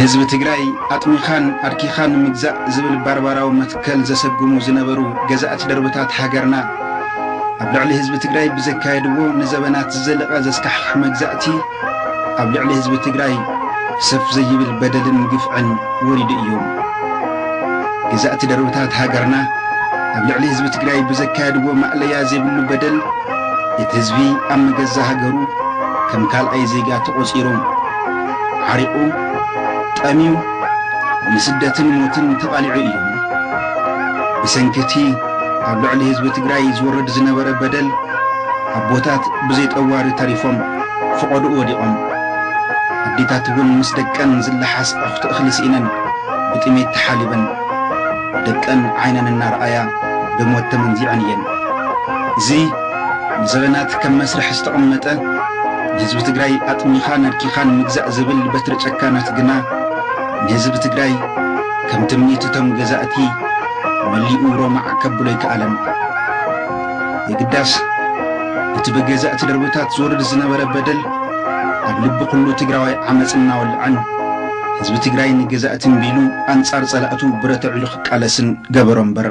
ህዝቢ ትግራይ ኣጥሚኻን ኣድኪኻን ምግዛእ ዝብል ባርባራዊ መትከል ዘሰጉሙ ዝነበሩ ገዛእቲ ደርብታት ሃገርና፣ ኣብ ልዕሊ ህዝቢ ትግራይ ብዘካየድዎ ንዘበናት ዝዘለቐ ዘስካሕክሕ መግዛእቲ፣ ኣብ ልዕሊ ህዝቢ ትግራይ ሰፍ ዘይብል በደልን ግፍዕን ወሪዱ እዩ። ገዛእቲ ደርብታት ሃገርና ኣብ ልዕሊ ህዝቢ ትግራይ ብዘካየድዎ ማእለያ ዘይብሉ በደል፣ እቲ ህዝቢ ኣብ መገዛ ሃገሩ ከም ካልኣይ ዜጋ ተቖጺሩ፣ ዓሪቑ፣ ጠምዩ፣ ንስደትን ሞትን ተቓሊዑ እዩ። ብሰንኪ እቲ ኣብ ልዕሊ ህዝቢ ትግራይ ዝወርድ ዝነበረ በደል፣ ኣቦታት ብዘይጠዋሪ ተሪፎም፣ ፈቐዶኡ ወዲቖም። ኣዴታት እውን ምስ ደቀን ዝለሓስ ዕኹቲ እኽሊ ስኢነን ብጥሜት ተሓሊበን፣ ደቀን ዓይነን እናረኣያ ብሞት ተመንዚዐን እየን። እዚ ንዘበናት ከም መስርሕ ዝተቐመጠ፣ ንህዝቢ ትግራይ ኣጥሚኻን ኣድኪኻን ምግዛእ ዝብል በትሪ ጨካናት ግና፣ ንህዝቢ ትግራይ ከም ትምኒት እቶም ገዛእቲ መሊኡ ሮማዕ ከብሎ ኣይከኣለን። የግዳስ፣ እቲ ብገዛእቲ ደርብታት ዝወርድ ዝነበረ በደል፣ ኣብ ልቢ ኩሉ ትግራዋይ ዓመፅ እናወልዐን፣ ህዝቢ ትግራይ ንገዛእቲ እምቢ ኢሉ ኣንፃር ፀላእቱ ብረት ኣዕሉ ክቃለስን ገበሮ እምበር።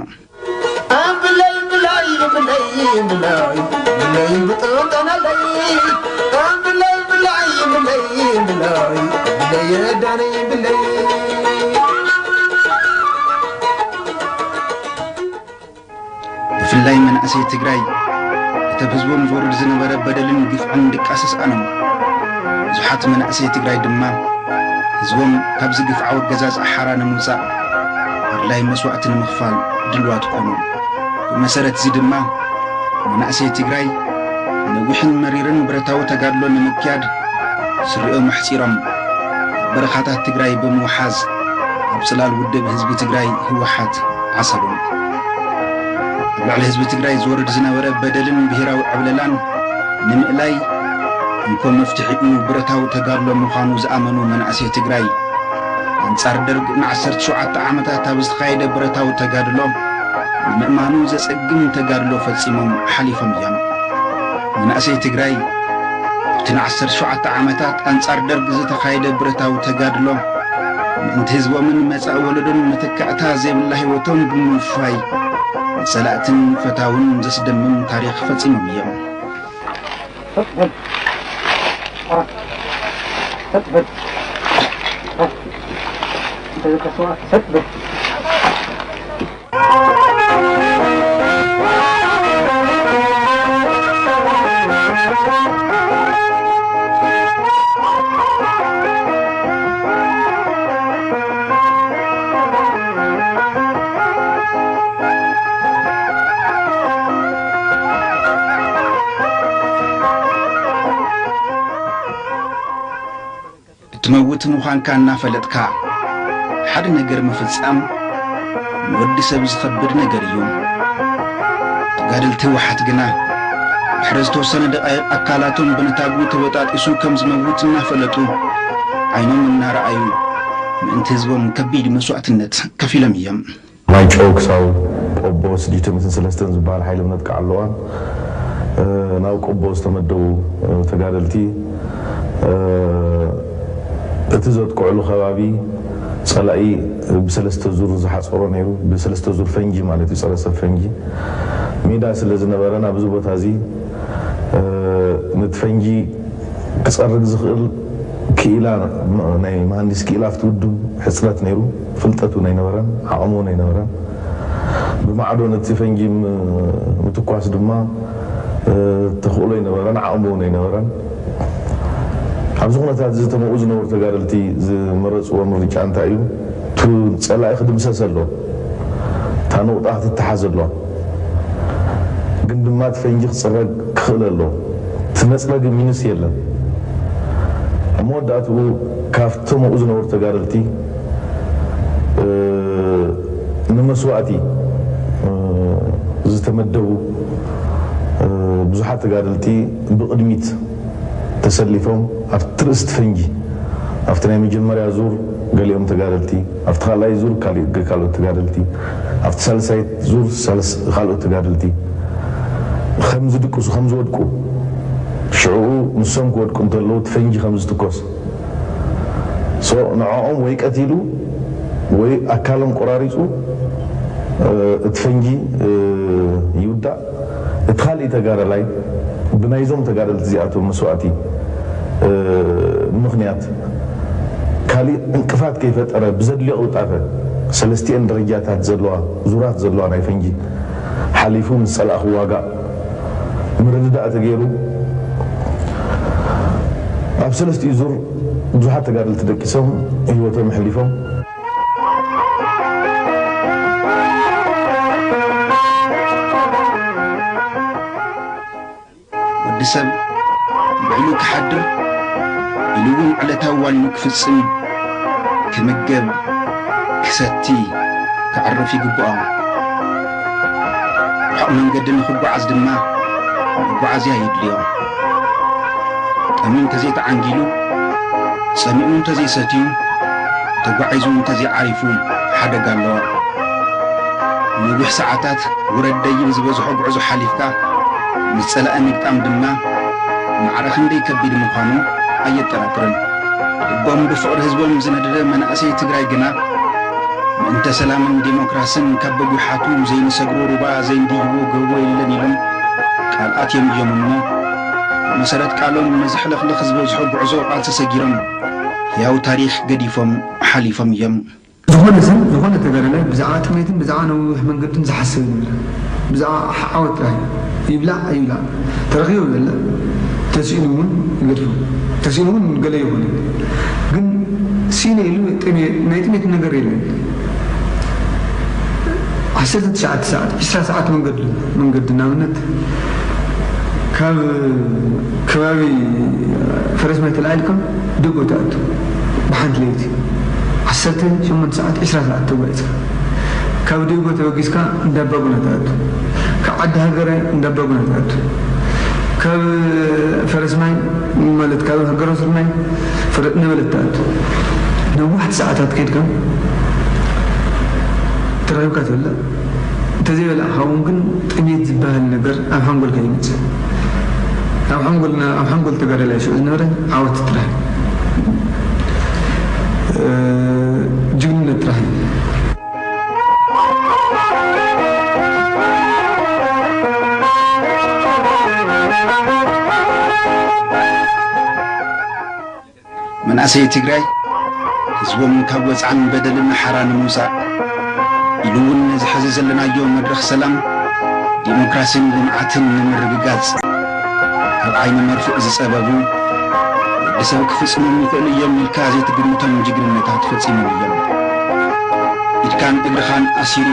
ኣምብለይ ብላይ ብለይ ብላይ ብለይ ብጥንጠናለይ ኣምብለይ ብላይ ብለይ ብላይ ብለይ የዳነይ ብለይ። ብፍላይ መናእሰይ ትግራይ፣ እቲ ኣብ ህዝቦም ዝወርድ ዝነበረ በደልን ግፍዕን ድቃስ ኣስኣኖም። ብዙሓት መናእሰይ ትግራይ ድማ፣ ህዝቦም ካብዚ ግፍዓዊ ኣገዛዝኣ ሓራ ንምውፃእ ኣድላይ መስዋእቲ ንምኽፋል ድልዋት ኮኑ። ብመሰረት እዚ ድማ፣ መናእሰይ ትግራይ ነዊሕን መሪርን ብረታዊ ተጋድሎ ንምክያድ ስሪኦም ኣሕፂሮም፣ ኣብ በረኻታት ትግራይ ብምውሓዝ፣ ኣብ ፅላል ውድብ ህዝቢ ትግራይ ህወሓት ዓሰቦም። ኣብ ልዕሊ ህዝቢ ትግራይ ዝወርድ ዝነበረ በደልን ብሄራዊ ዕብለላን ንምእላይ፣ እንኮ መፍትሒኡ ብረታዊ ተጋድሎ ምዃኑ ዝኣመኑ መናእሰይ ትግራይ፣ ኣንጻር ደርግ ንዓሰርተ ሸውዓተ ዓመታት ኣብ ዝተኻየደ ብረታዊ ተጋድሎ፣ ንምእማኑ ዘጸግም ተጋድሎ ፈጺሞም ሓሊፎም እዮም። መናእሰይ ትግራይ፣ ኣብቲ ንዓሰርተ ሸውዓተ ዓመታት ኣንጻር ደርግ ዝተኻየደ ብረታዊ ተጋድሎ፣ ምእንቲ ህዝቦምን መጻኢ ወለዶን መተካእታ ዘይብላ ህይወቶም ብምውፋይ፣ ንጸላእትን ፈታውን ዘስደምም ታሪኽ ፈጺሞም እዮም። ሰጥ በል። ሰጥ በል። ሰጥ በል። እትመውት ምዃንካ እናፈለጥካ፣ ሓደ ነገር ምፍጻም ንወዲ ሰብ ዝኸብድ ነገር እዩ። ተጋደልቲ ህወሓት ግና፣ ድሕሪ ዝተወሰነ ደቓይቕ ኣካላቶም ብነታጉ ተበጣጢሱ ከም ዝመውት እናፈለጡ፣ ዓይኖም እናረኣዩ፣ ምእንቲ ህዝቦም ከቢድ መስዋእትነት ከፊሎም እዮም። ማይጨው ክሳብ ቆቦ ስድሽተ ሚእትን ሰለስተን ዝበሃል ሓይሊ ምነጥቃዕ ኣለዋን፣ እ፣ ናብ ቆቦ ዝተመደቡ፣ እ፣ ተጋደልቲ፣ እ፣ እቲ ዘጥቅዕሉ ከባቢ ጸላኢ ብሰለስተ ዙር ዝሓጸሮ ነይሩ። ብሰለስተ ዙር ፈንጂ ማለት እዩ፣ ጸረ ሰብ ፈንጂ ሜዳ ስለ ዝነበረን ኣብዚ ቦታ እዚ፣ እ፣ ነቲ ፈንጂ ክጸርግ ዝኽእል ክኢላ፣ ናይ መሃንዲስ ክኢላ ኣብቲ ውድብ ሕጽረት ነይሩ። ፍልጠት እውን ኣይነበረን፣ ዓቕሚ እውን ኣይነበረን። ብማዕዶ ነቲ ፈንጂ ም-፣ ምትኳስ ድማ፣ እ፣ ተኽእሎ ኣይነበረን፣ ዓቕሚ እውን ኣይነበረን። ኣብዚ ኩነታት እዚ እቶም ኣብኡ ዝነበሩ ተጋደልቲ ዝመረጽዎ ምርጫ እንታይ እዩ? እቲ ጸላኢ ክድምሰስ ኣሎ፣ እታ ነቑጣ ክትተሓዝ ኣሎ። ግን ድማ እቲ ፈንጂ ክጽረግ ክኽእል ኣሎ። እቲ መጽረጊ ሚንስ የለን። ኣብ መወዳእትኡ ካብቶም ኣብኡ ዝነበሩ ተጋደልቲ፣ እ፣ ንመስዋእቲ፣ እ፣ ዝተመደቡ፣ እ፣ ብዙሓት ተጋደልቲ ብቕድሚት ተሰሊፎም ኣብቲ ርእሲ እቲ ፈንጂ፣ ኣብቲ ናይ መጀመርያ ዙር ገሊኦም ተጋደልቲ፣ ኣብቲ ካልኣይ ዙር ካሊእ፣ ካልኦት ተጋደልቲ፣ ኣብቲ ሳልሳይ ዙር ሳልስ-፣ ካልኦት ተጋደልቲ ከም ዝድቅሱ፣ ከም ዝወድቁ፣ ሽዕኡ ንሶም ክወድቁ እንተለዉ እቲ ፈንጂ ከም ዝትኮስ፣ ንዕኦም ወይ ቀቲሉ ወይ ኣካሎም ቆራሪፁ እቲ ፈንጂ ይውዳእ። እቲ ካሊእ ተጋዳላይ ብናይዞም ተጋደልቲ እዚኣቶም መስዋእቲ ምኽንያት ካሊእ ዕንቅፋት ከይፈጠረ ብዘድልዮ ቅልጣፈ ሰለስቲኤን ደረጃታት ዘለዋ ዙራት ዘለዋ ናይ ፈንጂ ሓሊፉ ምስ ፀላእ ክዋጋእ ምርድዳእ ተገይሩ ኣብ ሰለስቲኡ ዙር ብዙሓት ተጋደልቲ ደቂሶም ህይወቶም ኣሕሊፎም። ወዲ ሰብ ውዕሉ ክሓድር ኢሉ እውን ዕለታዊ ዋኒኑ ክፍጽም፣ ክምገብ፣ ክሰቲ፣ ከዕርፍ ይግብኦ። ርሑቕ መንገዲ ንኽጓዓዝ ድማ መጓዓዝያ የድልዮ። ጠምዩ እንተዘይተዓንጊሉ፣ ጸሚኡ እንተዘይሰትዩ፣ ተጓዒዙ እንተዘይዓሪፉ ሓደጋ ኣለዎ። ነዊሕ ሰዓታት ውረድ ደይብ ዝበዝሖ ጉዕዞ ሓሊፍካ ምስ ጸላኢ ምግጣም ድማ ማዕረ ክንደይ ከቢድ ምዃኑ ኣየጠራጥርን። ልቦም ብፍቕሪ ህዝቦም ዝነደደ መናእሰይ ትግራይ ግና ምእንተ ሰላምን ዴሞክራስን ካብ በጒሓቱ ዘይንሰግሮ ሩባ ዘይንድይቦ ጎቦ የለን ኢሎም ቃል ኣትዮም እዮም እሞ ብመሰረት ቃሎም ነዚ ሕልኽልኽ ዝበዝሖ ጉዕዞ ቃልሲ ሰጊሮም ህያው ታሪኽ ገዲፎም ሓሊፎም እዮም። ዝኾነ ሰብ ዝኾነ ተጋዳላይ ብዛዕባ ጥሜትን ብዛዕባ ነዊሕ መንገድን ዝሓስብ ይነበረ። ብዛዕባ ዓወት ጥራይ ይብላዕ ኣይብላዕ ተረኺቡ ይበልዕ፣ ተሲእኑ እውን ይገድፎ፣ ተሲእኑ እውን ገለ ይኾነ። ግን ሲነ ኢሉ ናይ ጥሜት ነገር የለን። ዓሰርተ ትሽዓተ ሰዓት፣ ዕስራ ሰዓት መንገዲ መንገዲ ንኣብነት ካብ ከባቢ ፈረስ ማይ ተላዒልካ ደጎ ትኣቱ ብሓንቲ ለይቲ ዓሰርተ ሸሞንተ ሰዓት ዕስራ ሰዓት ተጓዒዝካ ካብ ደጎ ተበጊስካ እንዳባጉና ትኣቱ ካብ ዓዲ ሃገራይ እንዳባጉና ትኣቱ ካብ ፈረስ ማይ ማለት ካብ ሃገረ ሱር ማይ ፍረ- ነበለት ትኣቱ ነዋሕቲ ሰዓታት ከድካ ተረኺብካ ትብላዕ እንተዘይበላዕካ እውን ግን ጥሜት ዝበሃል ነገር ኣብ ሓንጎልካ ይመፅእ ኣብ ሓንጎልና ኣብ ሓንጎል ተጋዳላይ ሽዑ ዝነበረ ዓወት ጥራሕ ጅግንነት ጥራሕ እዩ መናእሰይ ትግራይ ህዝቦም ካብ ወፅዓን በደልን ሓራ ንምውፃእ ኢሉ እውን ነዚ ሕዚ ዘለናዮ መድረኽ ሰላም፣ ዲሞክራሲን ልምዓትን ንምርግጋፅ ካብ ዓይኒ መርፍእ ዝፀበቡ ወዲ ሰብ ክፍፅሞም ይኽእሉ እዮም ኢልካ ዘይትግምቶም ጅግንነታት ፈፂሞም እዮም። ኢድካን እግርኻን ኣሲሩ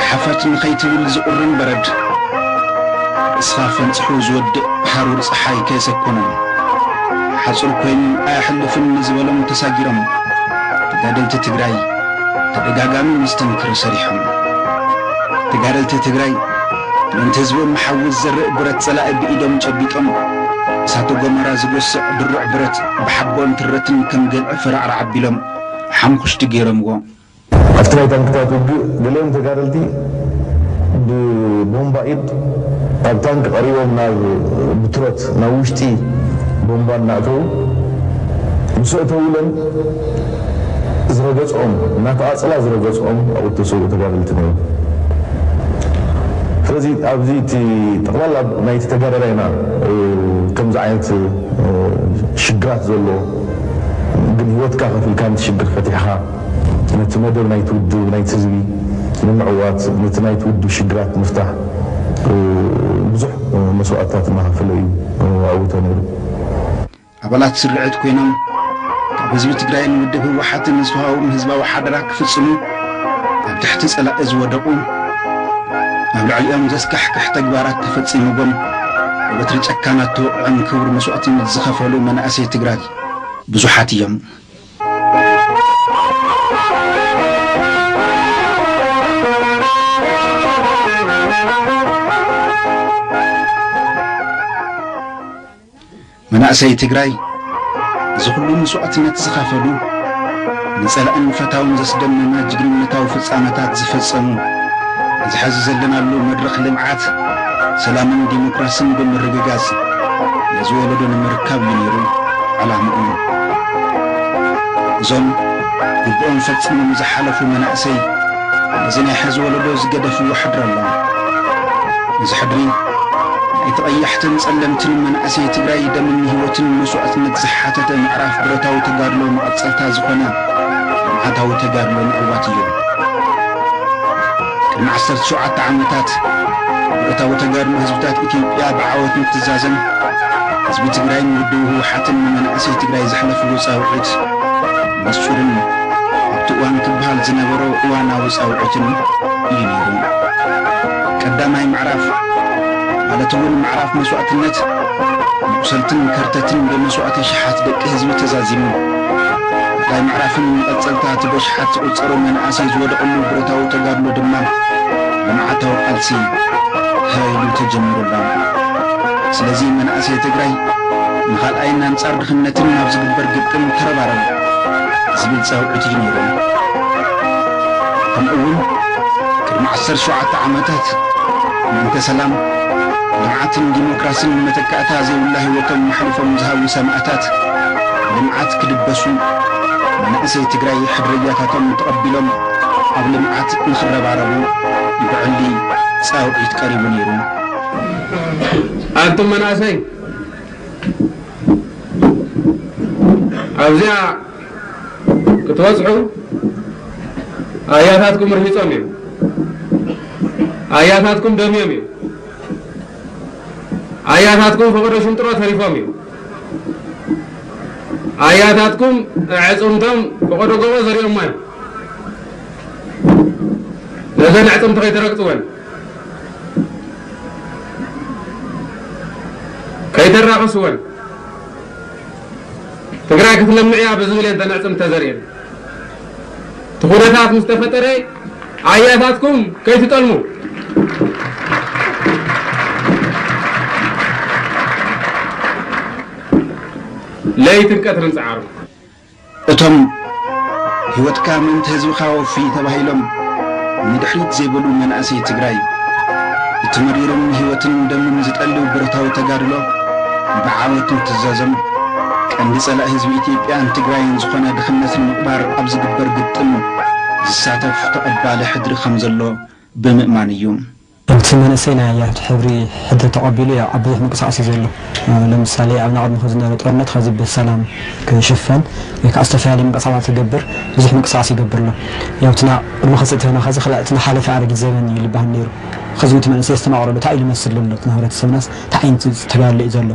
ሓፈት ንኸይትብል ዝቑርን በረድ ርእስኻ ፈንፂሑ ዝወድእ ሃሩር ፀሓይ ከየሰኮኖም ሓፁር ኮይኑ ኣየሕልፍን ንዝበሎም ተሳጊሮም ተጋደልቲ ትግራይ ተደጋጋሚ መስተንክር ሰሪሖም። ተጋደልቲ ትግራይ ምእንቲ ህዝቦም ሓዊ ዝዘርእ ብረት ፀላኢ ብኢዶም ጨቢጦም እሳተ ጎመራ ዝጎስዕ ድሩዕ ብረት ብሓቦን ትረትን ከም ገልዒ ፈራዕራዕ ኣቢሎም ሓምኹሽቲ ገይሮምዎ። ኣብቲ ናይ ታንክታት ውግእ ገሊኦም ተጋደልቲ ብቦምባ ኢድ ኣብ ታንክ ቀሪቦም ናብ ብትሮት ናብ ውሽጢ ቦምባ እናእተዉ ምስ ኣእተዉሎም ዝረገፅኦም እናተቓፀላ ዝረገፅኦም ኣብኡ እተሰውኡ ተጋደልቲ ነይሮም። ስለዚ ኣብዚ እቲ ጠቕላላ ናይቲ ተጋዳላይና ከምዚ ዓይነት ሽግራት ዘሎ ግን ህይወትካ ከፊልካ ነቲ ሽግር ፈቲሕኻ ነቲ መደብ ናይቲ ውድብ ናይቲ ህዝቢ ንምዕዋት ነቲ ናይቲ ውድብ ሽግራት ምፍታሕ ብዙሕ መስዋእትታት እናኸፈለ እዩ ኣውቶ ነይሩ። ኣባላት ስርዕት ኮይኖም ካብ ህዝቢ ትግራይን ውድብ ህወሓትን ዝተዋሃቦም ህዝባዊ ሓደራ ክፍፅሙ ኣብ ትሕቲ ፀላኢ ዝወደቑ ኣብ ልዕሊኦም ዘስካሕክሕ ተግባራት ተፈፂሙዎም ብበትሪ ጨካናት ተወቒዖም ክቡር መስዋእትነት ዝኸፈሉ መናእሰይ ትግራይ ብዙሓት እዮም። መናእሰይ ትግራይ እዚ ኩሉ መስዋእትነት ዝኸፈሉ ንፀላእን ፈታውን ዘስደመመ ጅግንነታዊ ፍፃመታት ዝፈፀሙ እዚ ሐዚ ዘለናሉ መድረኽ ልምዓት ሰላምን ዲሞክራስን ብምርግጋፅ ነዚ ወለዶ ንምርካብ እዩ ነይሩ ዓላምኡ። እዞም ግቡኦም ፈጺሞም ዝሓለፉ መናእሰይ ነዚ ናይ ሕዚ ወለዶ ዝገደፍዎ ሕድሪ ኣሎ። እዚ ሕድሪ ናይቲ ቀያሕትን ጸለምትን መናእሰይ ትግራይ ደምን ህይወትን መስዋእትነት ዝሓተተ ምዕራፍ ብረታዊ ተጋድሎ መቐጸልታ ዝኾነ ልምዓታዊ ተጋድሎ ምዕዋት እዩ። ቅድሚ ዓሰርተ ሸውዓተ ዓመታት ብረታዊ ተጋድሎ ህዝብታት ኢትዮጵያ ብዓወት ምትዛዘም ህዝቢ ትግራይን ውድብ ህወሓትን ንመናእሰይ ትግራይ ዘሕለፍዎ ጻውዒት ምስጢርን ኣብቲ እዋን ክበሃል ዝነበሮ እዋናዊ ጻውዒትን እዩ ነይሩ። ቀዳማይ ምዕራፍ ማለት እውን ምዕራፍ መስዋእትነት፣ መቁሰልትን ከርተትን ብመስዋእቲ ሽሓት ደቂ ህዝቢ ተዛዚሙ። ካልኣይ ምዕራፍን መቐጸልታ እቲ በሽሓት ዝቑጸሩ መናእሰይ ዝወደቐሉ ብረታዊ ተጋድሎ ድማ ልምዓታዊ ቃልሲ ተባሂሉ ተጀሚሩ ኣሎ። ስለዚ መናእሰይ ትግራይ ንኻልኣይን ኣንጻር ድኽነትን ናብ ዝግበር ግጥም ተረባረብ ዝብል ጻውዒት እዩ ነይሩ። ከምኡ እውን ቅድሚ ዓሰርተ ሸውዓተ ዓመታት ምእንተ ሰላም፣ ልምዓትን ዲሞክራስን መተካእታ ዘይብላ ህይወቶም ኣሕሊፎም ዝሃቡ ሰማእታት ልምዓት ክድበሱ መናእሰይ ትግራይ ሕድርያታቶም ተቐቢሎም ኣብ ልምዓት ንኽረባረቡ ብዕሊ ጻውዒት ቀሪቡ ነይሩ። ኣንቱም መናእሰይ ኣብዚኣ ክትበጽሑ ኣያታትኩም ርሂጾም እዮም። ኣያታትኩም ደምዮም እዮም። ኣያታትኩም ፈቐዶ ሽንጥሮ ተሪፎም እዮም። ኣያታትኩም ኣዕጽምቶም ፈቐዶ ጎቦ ዘሪኦማ እዮም። ነዘን ኣዕጽምቲ ከይተረግጽወን፣ ከይተራኸስወን፣ ትግራይ ክትለምዕ እያ ብዝብል እየን ተን ኣዕጽምቲ ተዘርእየን። እቲ ኩነታት ምስ ተፈጠረ ኣያታትኩም ከይትጠልሙ፣ ለይትን ቀትርን ጸዓሩ። እቶም ህይወትካ ምእንቲ ህዝብኻ ወፊ ተባሂሎም ንድሕሪት ዘይበሉ መናእሰይ ትግራይ፣ እቲ መሪርን ህይወትን ደምን ዝጠልብ ብረታዊ ተጋድሎ ብዓወት እንትዛዘም፣ ቀንዲ ጸላኢ ህዝቢ ኢትዮጵያን ትግራይን ዝኾነ ድኽነት ንምቕባር ኣብ ዝግበር ግጥም ዝሳተፍ ተቐባሊ ሕድሪ ከም ዘሎ ብምእማን እዩ። እቲ መንእሰይ ናይ ኣያቱ ሕብሪ ሕድሪ ተቐቢሉ፣ ያው ኣብ ብዙሕ ምንቅስቓስ እዩ ዘሎ። ለምሳሌ ኣብ ናቕድሚ ከዚ ዝነበረ ጦርነት ከዚ ብሰላም ክሽፈን ወይ ከዓ ዝተፈላለዩ ምንቅስቓሳት ክገብር ብዙሕ ምንቅስቓስ ይገብር ኣሎ። ያው እቲ ና-፣ ቅድሚ ከዚ እቲ ና-፣ ከዚ ክላ-፣ እቲ ናሓለፈ ኣረጊት ዘበን እዩ ልበሃል ነይሩ። ከዚ እቲ መንእሰይ ዝተማቕረሉ እንታይ ኢሉ ይመስል ዘሎ? እቲ ና-፣ ህብረተሰብናስ እንታይ ዓይነት ተጋድሎ እዩ ዘሎ?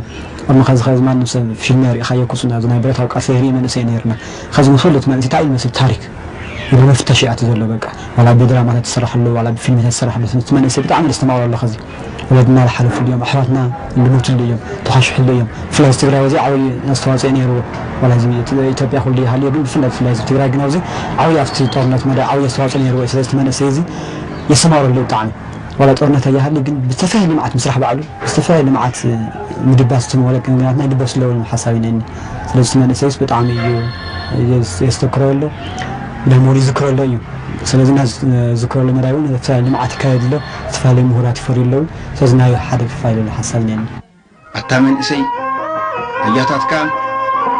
ቅድሚ ከዚ ከዚ ማንም ሰብ ፊልም ሪእኻዮ ክፁ ናብዚ ናይ ብረታዊ ቃልሲ ሪኢ መንእሰይ ነይርና። ከዚ ንክልእ እቲ መንእሰይ እንታይ ኢሉ ይመስል ታሪክ? ኢሉ ምፍታሽ እዩ ኣትዩ ዘሎ በቃ። ዋላ ብድራማታት ይስራሕ ኣሎ፣ ዋላ ብፊልምታት ይስራሕ ኣሎ። እቲ መንእሰይ ብጣዕሚ ደስ ተማቕሎ ኣሎ። ከዚ ወለድና ዝሓለፉሉ እዮም፣ ኣሕዋትና ዝሞትሉ እዮም፣ ተዃሽሕሉ እዮም። ብፍላይ እዚ ትግራይ እዚ ዓብዪ ኣስተዋፅኦ ነይርዎ። ዋላ እዚ ኢትዮጵያ ኩሉ ይሃልዮ፣ ግን ብፍላይ፣ ብፍላይ እዚ ትግራይ ግን ኣብዚ ዓብዪ ኣብቲ ጦርነት መዳ ዓብዪ ኣስተዋፅኦ ነይርዎ እዩ። ስለዚ እቲ መንእሰይ እዚ የስተማቕረሉ ብጣዕሚ። ዋላ ጦርነት ኣይሃሊ፣ ግን ብዝተፈላለየ ልምዓት ምስራሕ ባዕሉ፣ ብዝተፈላለየ ልምዓት ምድባስ፣ እቶም ወለድ ግን ግናትና ይድበሱ ኣለዉ ሓሳብ እኔኒ። ስለዚ እቲ መንእሰይስ ብጣዕሚ እዩ የስ-፣ የስተክሮ ኣሎ፣ ደሞር ይዝክሮ ኣሎ እዩ። ስለዚ እና ዝክሮ ኣሎ መዳይ እውን ዝተፈላለየ ልምዓት ይካየድ ኣሎ፣ ዝተፈላለዩ ምሁራት ይፈርዩ ኣለዉ። ስለዚ ናይ ሓደ ክፋል ኣሎ ሓሳብ እኔኒ። ኣታ መንእሰይ፣ ኣያታትካ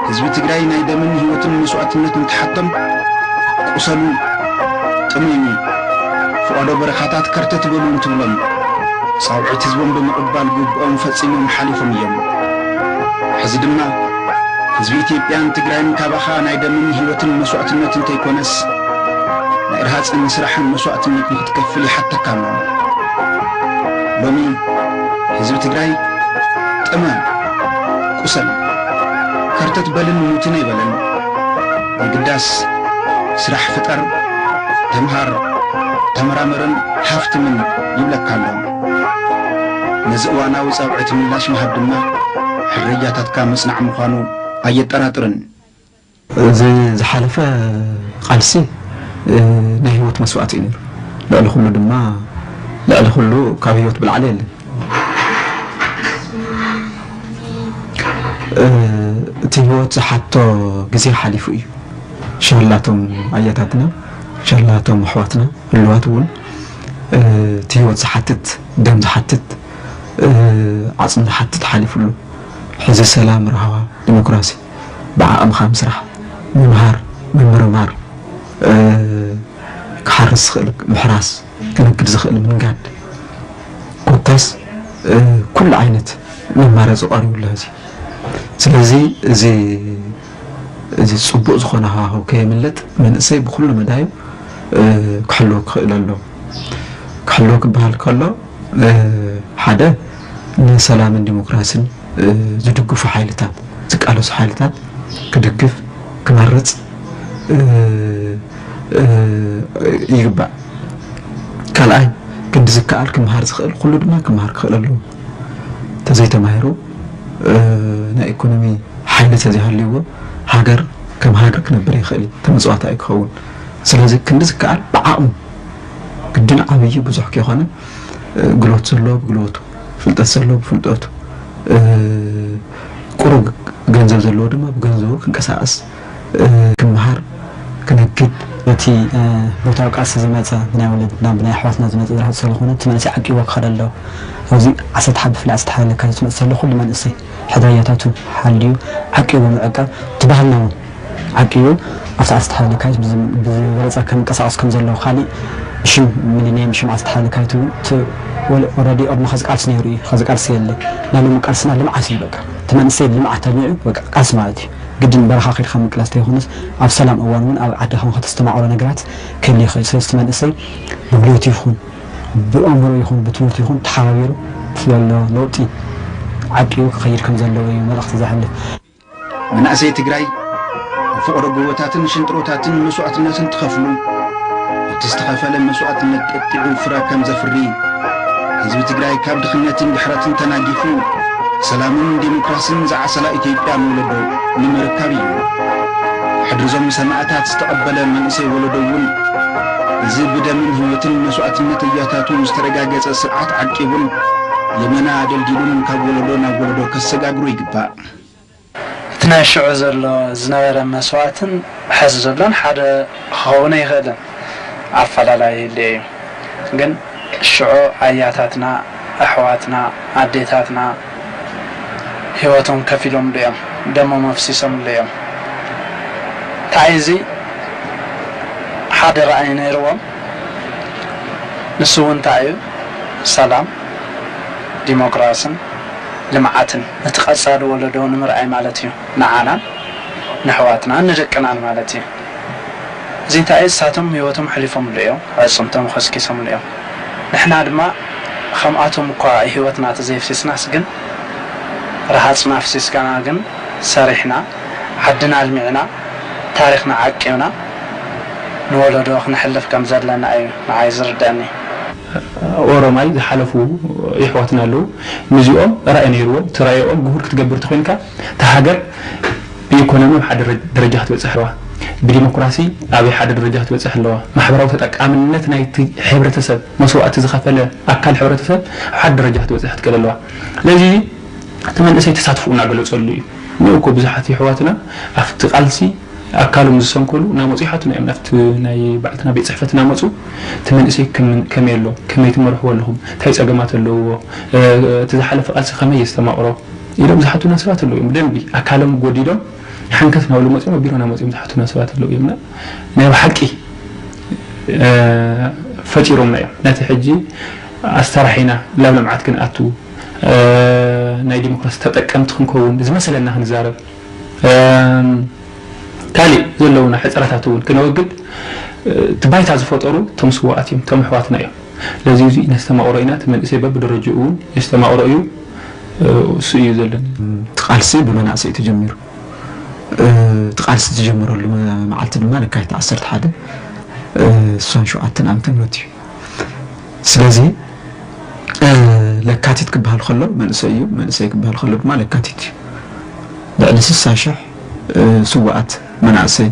ህዝቢ ትግራይ ናይ ደምን ህይወትን መስዋእትነት ንትሓቶም፣ ቁሰሉ፣ ጥሙዩ፣ ፍቓዶ በረኻታት ከርተት በሉ እንትብሎም፣ ጻውዒት ህዝቦም ብምቕባል ግብኦም ፈጺሞም ሓሊፎም እዮም። ሕዚ ድማ ህዝቢ ኢትዮጵያን ትግራይን ካባኻ ናይ ደምን ህይወትን መስዋእትነት እንተይኮነስ፣ ናይ ርሃጽን ስራሕን መስዋእትነት ንኽትከፍል ይሓተካ ኣሎ። ሎሚ ህዝቢ ትግራይ ጥመ፣ ቁሰል፣ ከርተት በልን ሙትን ኣይበለን። የግዳስ ስራሕ ፍጠር፣ ተምሃር፣ ተመራመርን ሃፍትምን ይብለካ ኣሎ። ነዚ እዋናዊ ጻውዒት ምላሽ ምሃብ ድማ ሕርያታትካ ምጽናዕ ምዃኑ ኣየጠራጥርን። እዚ ዝሓለፈ ቃልሲ፣ እ፣ ናይ ህይወት መስዋእቲ እዩ ነይሩ። ልዕሊ ኩሉ ድማ፣ ልዕሊ ኩሉ ካብ ህይወት ብላዕሊ የለን። እ፣ እቲ ህይወት ዝሓቶ ግዜ ሓሊፉ እዩ። ሸላቶም ኣያታትና፣ ሸላቶም ኣሕዋትና፣ ህልዋት እውን፣ እ፣ እቲ ህይወት ዝሓትት፣ ደም ዝሓትት፣ እ፣ ዓጽሚ ዝሓትት ሓሊፉ ኣሎ። ሕዚ ሰላም፣ ራህዋ፣ ዲሞክራሲ፣ ብዓቕምኻ ምስራሕ፣ ምምሃር፣ ምምርማር፣ ክሓርስ ዝኽእል ምሕራስ፣ ክነግድ ዝኽእል ምንጋድ፣ ኮታስ ኩሉ ዓይነት መማረፂ ቀሪቡ ኣሎ ሕዚ። ስለዚ እዚ እዚ ፅቡቕ ዝኾነ ሃዋህው ከየምልጥ መንእሰይ ብኩሉ መዳዩ ክሕልዎ ክኽእል ኣለዎ። ክሕልዎ ክበሃል ከሎ ሓደ ንሰላምን ዲሞክራሲን ዝድግፉ ሓይልታት፣ ዝቃለሱ ሓይልታት ክድግፍ፣ ክመርፅ ይግባእ። ካልኣይ ክንዲ ዝከኣል ክምሃር ዝኽእል ኩሉ ድማ ክምሃር ክኽእል ኣለዎ። ተዘይተማሂሩ ናይ ኢኮኖሚ ሓይሊ ተዘይሃልይዎ ሃገር ከም ሃገር ክነብር ይኽእል እዩ፣ ተመፅዋታ እዩ ክኸውን። ስለዚ ክንዲ ዝከኣል ብዓቕሙ ግድን ዓብዪ ብዙሕ ከይኮነ ጉልበት ዘለዎ ብጉልበቱ፣ ፍልጠት ዘለዎ ብፍልጠቱ፣ ቁሩብ ገንዘብ ዘለዎ ድማ ብገንዘቡ ክንቀሳቀስ፣ ክምሃር፣ ክነግድ። በቲ ቦታዊ ቃልሲ ዝመፀ ብናይ ወለድና ብናይ ኣሕዋትና ዝመፀ ዝረሃፅ ስለዝኾነ እቲ መንእሰይ ዓቂቦ ክኸደ ኣለዎ። ኣብዚ ዓሰርተ ሓደ ብፍላይ ዓሰርተ ሓደ ለካቲት ዝመፅእ ዘሎ ኩሉ መንእሰይ ሕድርያታቱ ሓልዩ ዓቂቡ ምዕቃብ እቲ ባህልና እውን ዓቂቡ ኣብቲ ዓሰርተ ሓደ ለካቲት ብዝበለፀ ከንቀሳቐስ ከም ዘለዎ ካሊእ ብሽም ሚሊኒየም ብሽም ዓሰርተ ሓደ ለካቲት እውን እቲ ወረዲ ኦሮሞ ከዚ ቃልሲ ነይሩ እዩ። ከዚ ቃልሲ የለ ናይ ሎሚ ቃልስና ልምዓት እዩ። በቃ እቲ መንእሰይ ልምዓት ተልሚዑ በቃ ቃልሲ ማለት እዩ። ግድን በረኻ ከድካ ምቅላስ ተይኮነስ ኣብ ሰላም እዋን እውን ኣብ ዓዲ ከም ከተስተማቕሮ ነገራት ክህል ይኽእል። ስለዚ እቲ መንእሰይ ብጉልበቱ ይኹን ብኣእምሮ ይኹን ብትምህርቲ ይኹን ተሓባቢሩ ዘሎ ለውጢ ዓቂቡ ክኸይድ ከም ዘለዎ እዩ መልእኽቲ ዘሕልፍ። መናእሰይ ትግራይ ኣብ ፈቐዶ ጎቦታትን ሽንጥሮታትን መስዋእትነትን ትኸፍሉ፣ እቲ ዝተኸፈለ መስዋእትነት ጠጢዑ ፍረ ከም ዘፍሪ፣ ህዝቢ ትግራይ ካብ ድኽነትን ድሕረትን ተናጊፉ ሰላምን ዴሞክራስን ዝዓሰላ ኢትዮጵያ ንወለዶ ንምርካብ እዩ። ሕድሪዞም ሰማእታት ዝተቐበለ መንእሰይ ወለዶ እውን እዚ ብደምን ህይወትን መስዋእትነት ኣያታቱ ዝተረጋገጸ ስርዓት ዓቂቡን የመና ኣደልዲሉን ካብ ወለዶ ናብ ወለዶ ከሰጋግሮ ይግባእ። እቲ ናይ ሽዑ ዘሎ ዝነበረ መስዋእትን ሕዚ ዘሎን ሓደ ክኸውን ኣይኽእልን፣ ኣፈላላይ ይህልዮ እዩ። ግን ሽዑ ኣያታትና፣ ኣሕዋትና፣ ኣዴታትና ህይወቶም ከፊሎምሉ እዮም፣ ደሞም ኣፍሲሶምሉ እዮም። እንታይ እዚ ሓደ ራእይ ነይርዎም፣ ንሱ እውን እንታይ እዩ? ሰላም፣ ዲሞክራስን ልምዓትን ነቲ ቀፃሊ ወለዶ ንምርኣይ ማለት እዩ። ንዓናን ንሕዋትናን ንደቅናን ማለት እዩ። እዚ እንታይ እዩ? ንሳቶም ህይወቶም ኣሕሊፎምሉ እዮም፣ ኣዕፅምቶም ከስኪሶምሉ እዮም። ንሕና ድማ ከምኣቶም እኳ ህይወትና ተዘይፍሲስናስ ግን ረሃፅና ኣፍሲስካና ግን ሰሪሕና ዓድና ኣልሚዕና ታሪኽና ዓቂብና ንወለዶ ክነሕልፍ ከም ዘለና እዩ ንዓይ ዝርደኣኒ። ኦሮማይ ዝሓለፉ የሕዋትና ኣለዉ። ንዚኦም ራእይ ነይርዎም፣ እቲ ራእይኦም ግሁድ ክትገብር ተኾይንካ፣ እታ ሃገር ብኢኮኖሚ ኣብ ሓደ ደረ-፣ ደረጃ ክትበጽሕ ኣለዋ፣ ብዲሞክራሲ ኣብ ሓደ ደረጃ ክትበጽሕ ኣለዋ፣ ማሕበራዊ ተጠቃምነት ናይቲ ሕብረተሰብ መስዋእቲ ዝኸፈለ ኣካል ሕብረተሰብ ኣብ ሓደ ደረጃ ክትበጽሕ ክትክእል ኣለዋ። ስለዚ እቲ መንእሰይ ተሳትፎኡ እናገለጸሉ እዩ። እኒኦ እኮ ብዙሓት የሕዋትና ኣብቲ ቃልሲ ኣካሎም ዝሰንከሉ እናመፁ ይሓቱና እዮም። ናብቲ ናይ ባዕልትና ቤት ፅሕፈት እናመፁ እቲ መንእሰይ ከም-፣ ከመይ ኣሎ፣ ከመይ ትመርሕዎ ኣለኹም፣ እንታይ ፀገማት ኣለውዎ፣ እ፣ እቲ ዝሓለፈ ቃልሲ ከመይ የስተማቕሮ ኢሎም ዝሓቱና ሰባት ኣለዉ እዮም። ብደንቢ ኣካሎም ጎዲሎም ሓንከት እናበሉ መፂኦም ኣብ ቢሮና መፂኦም ዝሓቱና ሰባት ኣለዉ እዮም። እና ናይ ብሓቂ፣ እ፣ ፈጢሮምና እዮም። ነቲ ሕጂ ኣስተራሒና ናብ ልምዓት ክንኣቱ፣ እ፣ ናይ ዲሞክራሲ ተጠቀምቲ ክንከውን ዝመሰለና ክንዛረብ፣ እም፣ ካሊእ ዘለውና ሕፅረታት እውን ክነወግድ፣ እ፣ እቲ ባይታ ዝፈጠሩ እቶም ስዋኣት እዮም፣ እቶም ኣሕዋትና እዮም። ስለዚ እዚ ነስተማቕሮ ኢና፣ እቲ መንእሰይ በብደረጅኡ እውን የስተማቕሮ እዩ፣ እ፣ እሱ እዩ ዘለኒ። እቲ ቃልሲ ብመናእሰይ እዩ ተጀሚሩ። እ፣ እቲ ቃልሲ ዝጀመረሉ መ-፣ መዓልቲ ድማ ለካቲት ዓሰርተ ሓደ፣ እ፣ ስሳን ሸውዓተን ዓመተ ምህረት እዩ። ስለዚ፣ እ፣ ለካቲት ክበሃል ከሎ መንእሰይ እዩ፣ መንእሰይ ክበሃል ከሎ ድማ ለካቲት እዩ። ልዕሊ ስሳ ሽሕ፣ እ፣ ስዉኣት መናእሰይ፣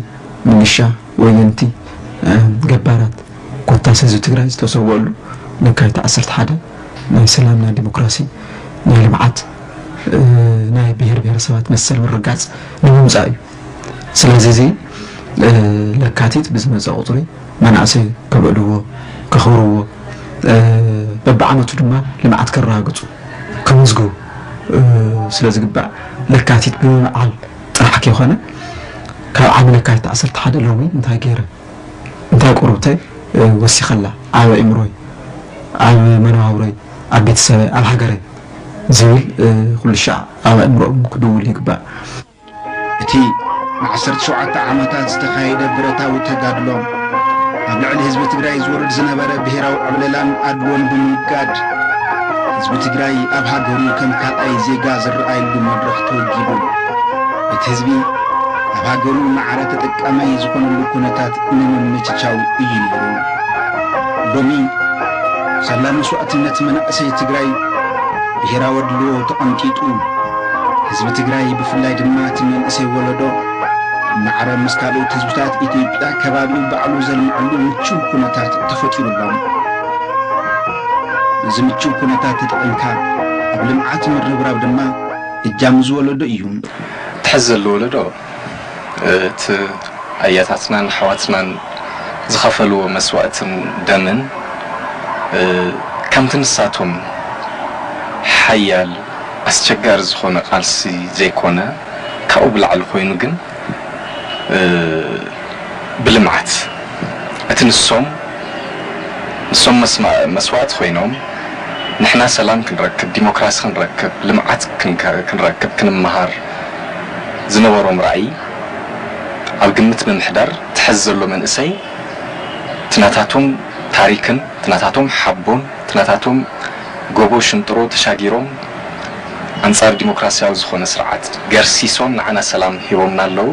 ሚሊሻ፣ ወየንቲ፣ እ፣ ገባራት፣ ኮታስ ህዝቢ ትግራይ ዝተሰወኣሉ ለካቲት ዓሰርተ ሓደ ናይ ሰላም፣ ናይ ዲሞክራሲ፣ ናይ ልምዓት፣ እ፣ ናይ ብሄር ብሄረሰባት መሰል ምርጋፅ ንምምፃእ እዩ። ስለዚ እዚ፣ እ፣ ለካቲት ብዝመፀ ቁፅሪ መናእሰይ ከብዕልዎ፣ ከኽብርዎ፣ እ፣ በብዓመቱ ድማ ልምዓት ከረጋግፁ፣ ከመዝግቡ፣ እ፣ ስለ ዝግባእ ለካቲት ብምብዓል ጥራሕ ከይኮነ ካብ ዓሚ ለካቲት ዓሰርተ ሓደ ሎሚ እንታይ ገይረ? እንታይ ቁሩብተይ፣ እ፣ ወሲኸላ? ኣብ ኣእምሮይ፣ ኣብ መነባብሮይ፣ ኣብ ቤተሰበይ፣ ኣብ ሃገረይ ዝብል፣ እ፣ ኩሉ ሻዕ ኣብ ኣእምሮኦም ክድውል ይግባእ። እቲ ንዓሰርተ ሸውዓተ ዓመታት ዝተኻየደ ብረታዊ ተጋድሎ፣ ኣብ ልዕሊ ህዝቢ ትግራይ ዝወርድ ዝነበረ ብሄራዊ ዕብለላን ኣድልዎን ብምውጋድ፣ ህዝቢ ትግራይ ኣብ ሃገሩ ከም ካልኣይ ዜጋ ዝረኣየሉ መድረኽ ተወጊዱ፣ እቲ ህዝቢ ኣብ ሃገሩ ማዕረ ተጠቃማይ ዝኾነሉ ኩነታት ንምምችቻው እዩ ነይሩ። ሎሚ፣ ሳላ መስዋእትነት መናእሰይ ትግራይ ብሄራዊ ኣድልዎ ተቐንጢጡ፣ ህዝቢ ትግራይ ብፍላይ ድማ እቲ መንእሰይ ወለዶ ማዕረ ምስ ካልኦት ህዝብታት ኢትዮጵያ ከባቢኡ ባዕሉ ዘልምዐሉ ምቹው ኩነታት ተፈጢሩሎም። ነዚ ምቹው ኩነታት ተጠቒምካ ኣብ ልምዓት ምርብራብ ድማ እጃም እዚ ወለዶ እዩ። ትሕዚ ዘሎ ወለዶ፣ እቲ ኣያታትናን ኣሕዋትናን ዝኸፈልዎ መስዋእትን ደምን፣ እ፣ ከምቲ ንሳቶም ሓያል ኣስቸጋሪ ዝኾነ ቃልሲ ዘይኮነ፣ ካብኡ ብላዕሊ ኮይኑ ግን፣ እ፣ ብልምዓት እቲ ንሶም፣ ንሶም መስማ-፣ መስዋእቲ ኮይኖም ንሕና ሰላም ክንረክብ፣ ዲሞክራሲ ክንረክብ፣ ልምዓት ክንከ-፣ ክንረክብ፣ ክንመሃር ዝነበሮም ራእይ ኣብ ግምት ብምሕዳር፣ ትሕዚ ዘሎ መንእሰይ እቲ ናታቶም ታሪክን እቲ ናታቶም ሓቦን እቲ ናታቶም ጎቦ ሽንጥሮ ተሻጊሮም ኣንጻር ዲሞክራሲያዊ ዝኾነ ስርዓት ገርሲሶም ንዓና ሰላም ሂቦምና ኣለዉ።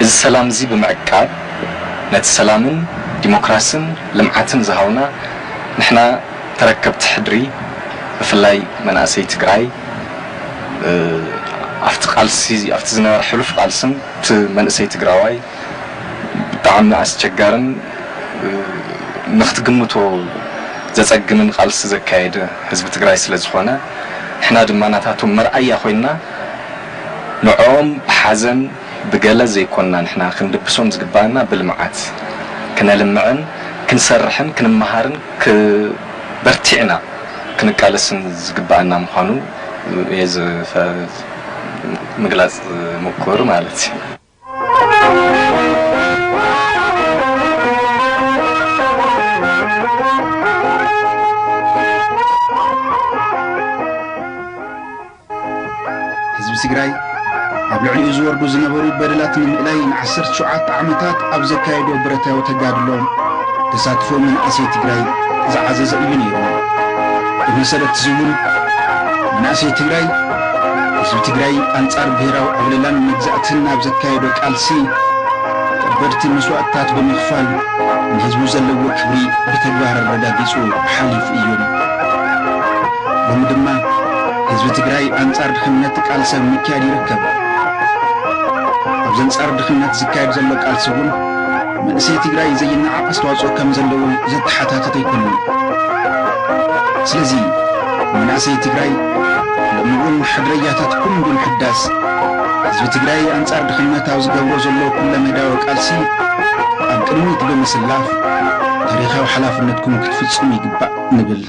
እዚ ሰላም እዚ ብምዕቃብ ነቲ ሰላምን ዲሞክራስን ልምዓትን ዝሃቡና ንሕና ተረከብቲ ሕድሪ፣ ብፍላይ መናእሰይ ትግራይ፣ እ፣ ኣብቲ ቃልሲ፣ ኣብቲ ዝነበረ ሕሉፍ ቃልስን እቲ መንእሰይ ትግራዋይ ብጣዕሚ ኣስቸጋርን፣ እ፣ ንክትግምቶ ዘጸግምን ቃልሲ ዘካየደ ህዝቢ ትግራይ ስለ ዝኾነ፣ ንሕና ድማ ናታቶም መርኣያ ኮይንና ንዕኦም ብሓዘን ብገለ ዘይኮንና ንሕና ክንድብሶም ዝግባኣና ብልምዓት ክነልምዕን ክንሰርሕን ክንመሃርን ክ-፣ በርቲዕና ክንቃለስን ዝግባኣና ምዃኑ እየ ዝፈ-፣ ምግላጽ ምኩር ማለት እዩ። ህዝቢ ትግራይ ኣብ ልዕሊኡ ዝወርዱ ዝነበሩ በደላት ንምእላይ ንዓሰርተ ሸውዓተ ዓመታት ኣብ ዘካየዶ ብረታዊ ተጋድሎ ተሳትፎ መናእሰይ ትግራይ ዝዓዘዘ እዩ ነይሩ። ብመሰረት እዚ እውን መናእሰይ ትግራይ፣ ህዝቢ ትግራይ ኣንጻር ብሄራዊ ዕብለላን መግዛእትን ኣብ ዘካየዶ ቃልሲ ከበድቲ መስዋእትታት ብምኽፋል ንህዝቡ ዘለዎ ክብሪ ብተግባር ኣረጋጊጹ ሓሊፉ እዩ። ሎሚ ድማ ህዝቢ ትግራይ ኣንጻር ድኽነት ቃልሲ ኣብ ምክያድ ይርከብ። ኣብዚ ኣንጻር ድኽነት ዝካየድ ዘሎ ቃልሲ እውን መንእሰይ ትግራይ ዘይነዓቕ ኣስተዋፅኦ ከም ዘለዎ ዘተሓታትት ኣይኮነን። ስለዚ መናእሰይ ትግራይ ሎሚ እውን ሕድሪ ኣያታትኩም ብምሕዳስ ህዝቢ ትግራይ ኣንጻር ድኽነት ኣብ ዝገብሮ ዘሎ ኩለመዳያዊ ቃልሲ ኣብ ቅድሚት ብምስላፍ ታሪኻዊ ሓላፍነትኩም ክትፍጽሙ ይግባእ ንብል።